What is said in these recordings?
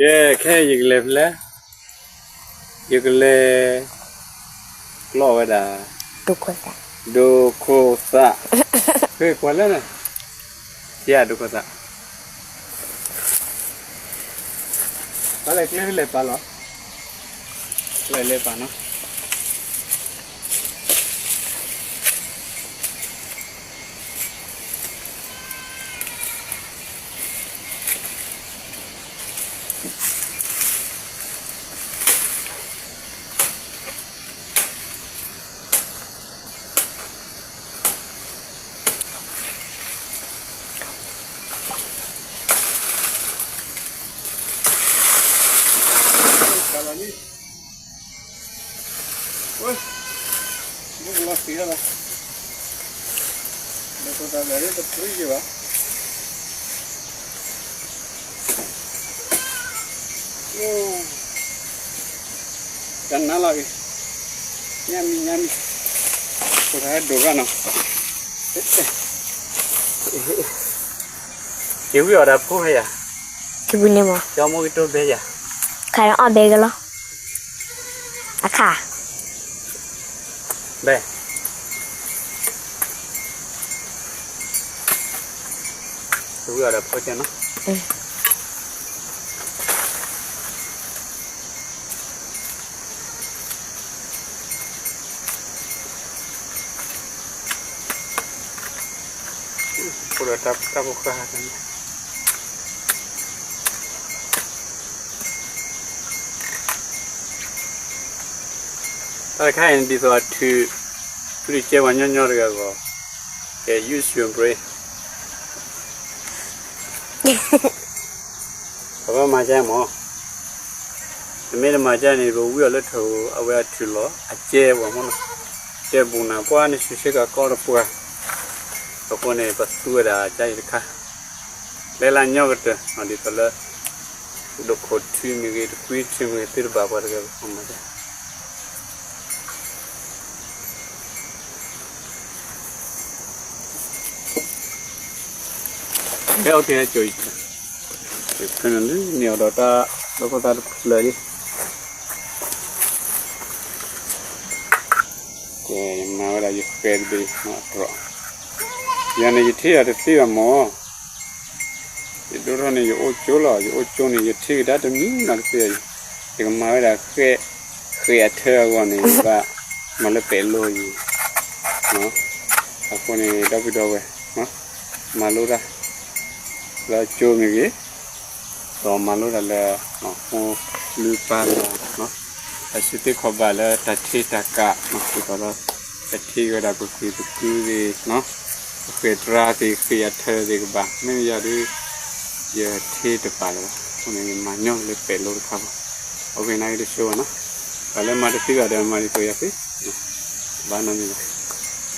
ကဲ ခဲအံၤယကလဲၤဖဲလဲၣ်, ယကလဲၤကျီၢ်ဝဲဒၣ် ဒိခိၣ်သၣ်, ဒိခိၣ်သၣ်, ဖဲကွၢ်လၢ်န့ၣ်, ယဒိခိၣ်သၣ်, ပလဲၤကျဲလဲၤပာ်လီၤ, လဲၤလဲၤပာ်နီၤ. တနၤလီၤက့ၤ, ညၣ်မံၤညၣ်မံၤ, ဖိသၣ်ဟဲဒိးဂၤနီၤ, ယဝံၣ်အီၤဒီးဖိဖဲယၤ, ကမိၣ်ကတိၤဘဲယၤ, ခးအီၣ်ဘဲကလီၤ, အခါ, ဘဲ ဝံၣ်အီၤဒီးဖိကဲနီၤ. ဖိဒီးတၢ်ဖိဃၢ်, တၢ်တခါအံၤဒ်သိးအထုး, သုတကဲပှၤညီညီတဂၤအဂီၢ်, ကဲ use your brain. ပဘၣ်မၤကဲမး, နမ့ၢ်တမၤကဲန့ၣ် ပဝံၣ်အီၤလၢထၢၣ်ဧိၤ အဝဲအထုးလီၤ အကဲပှၤမးနီၤ, ကဲပူၤနၤ ပှၢ်န့ၣ် ဆူၣ်ဆ့ကၤကီတပှၢ်, အဃိန့ၣ် ပသူဝဲဒၣ်ကဲအံၤတခါ, လဲၤလၢညီကတၢၢ် ဒ်သိးလၢ ဒိၣ်ခိၣ်ထုးမ့ၢ်ဂ့ၤ တကွံထုးမ့ၢ်ဂ့ၤ သုတဘၣ်ပှၤတဂၤပမၤကဲ ကဲ okay ကၠိ, ဖဲန့ၣ်လၢန့ၢ်အီၤဒီးတၢ် ဒိၣ်ခိၣ်သၣ်တဖျၢၣ်လံ, ကဲ ယမၤဝဲဒၣ်ယဃဲးတဘ့ၣ်အတြီ, ယၤန့ၣ် ယထံၣ်အီၤတသ့ဘၣ်မး, ယဒိၣ်ထီၣ်န့ၣ် ယအိၣ်ကၠိလီၤ, ယအိၣ်ကၠိန့ၣ် ယထံၣ်ကဒါတမံၤနီတသ့, ယကမၤဝဲဒၣ်ဃဲး, ဃဲးအထၢအဂီၢ်န့ၣ် ယဘၣ်မၤလၢပဲာ်လိအံၤ, အဃိန့ၣ် ဒီပုၢ်ဒီဝဲၢ်, မၤလိတၢ် လၢကၠိမ့ၢ်ဂ့ၤ, ဒီးမၤလိတၢ်လၢ မိၢ်လုၢ်ပၢ်လၢ်, အစုသ့ခီၣ်ဘၣ်လၢတၢ်ထံတၢ်ကး, ဒ်သိးဒီး တထံၣ်ဝဲဒၣ်ပဃံးပကုသ့ၣ်, ပဃဲးတြါသ့ၣ် ဃဲးအထၢသ့ၣ်ကဘၣ်, မ့ၢ်ယၤဒုး ယထံၣ်တပာ်လၢၤဘၣ်, အဃိန့ၣ် ယမၤညီလၢပဲာ်လိတခါဘၣ်, အဝဲန့ၣ်က့တဆိဘၣ်နီၤ, တၢ်လၢမၤတသ့ဘၣ်ဒီး မၤဒ်သိးယၤသ့, ဘၣ်နီတမံၤဘၣ်,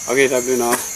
အဂ့ၢ်တၢ်ဘျုးနီၤ.